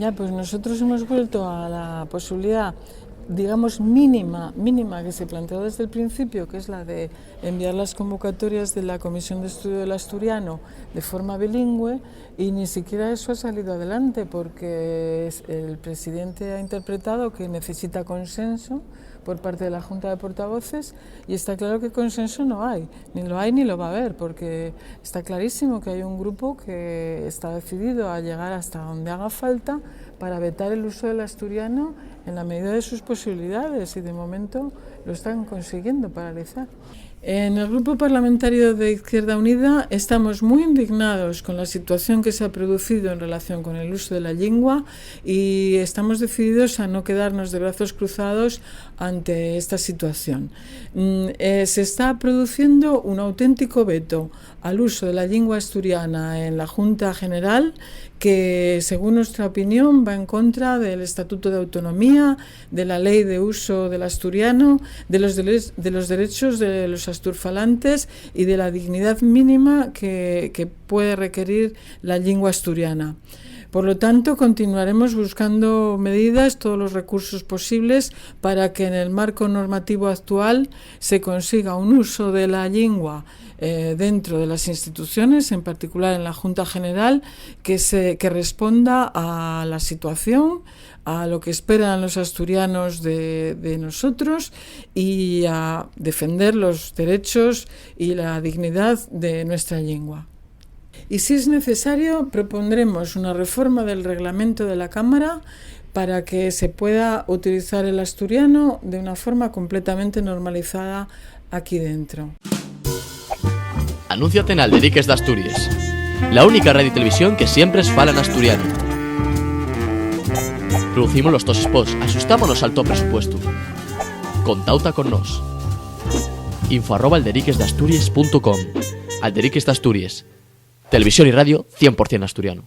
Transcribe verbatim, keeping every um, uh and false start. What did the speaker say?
Ah, pues nosotros hemos vuelto a la posibilidad, digamos, mínima, mínima que se planteó desde el principio, que es la de enviar las convocatorias de la Comisión de Estudio del Asturiano de forma bilingüe, y ni siquiera eso ha salido adelante, porque es- el presidente ha interpretado que necesita consenso por parte de la Junta de Portavoces, y está claro que consenso no hay, ni lo hay ni lo va a haber, porque está clarísimo que hay un grupo que está decidido a llegar hasta donde haga falta para vetar el uso del asturiano en la medida de sus posibilidades, y de momento lo están consiguiendo paralizar. En el Grupo Parlamentario de Izquierda Unida estamos muy indignados con la situación que se ha producido en relación con el uso de la lengua y estamos decididos a no quedarnos de brazos cruzados ante esta situación. Mm, eh, se está produciendo un auténtico veto al uso de la lengua asturiana en la Junta General, que, según nuestra opinión, va en contra del Estatuto de Autonomía, de la Ley de Uso del Asturiano, de los dele- de los derechos de los asturfalantes y de la dignidad mínima que, que puede requerir la lengua asturiana. Por lo tanto, continuaremos buscando medidas, todos los recursos posibles, para que en el marco normativo actual se consiga un uso de la lengua, eh, dentro de las instituciones, en particular en la Junta General, que se, que responda a la situación, a lo que esperan los asturianos de, de nosotros y a defender los derechos y la dignidad de nuestra lengua. Y si es necesario, propondremos una reforma del reglamento de la Cámara para que se pueda utilizar el asturiano de una forma completamente normalizada aquí dentro. Anúnciate en Alderiques d'Asturies, la única radio y televisión que siempre es fala en asturiano. Producimos los tos spots, axustámonos al to presupuestu. Contauta con nós. info arroba alderiquesdasturies punto com. Alderiques d'Asturies. Televisión y radio cien por cien asturiano.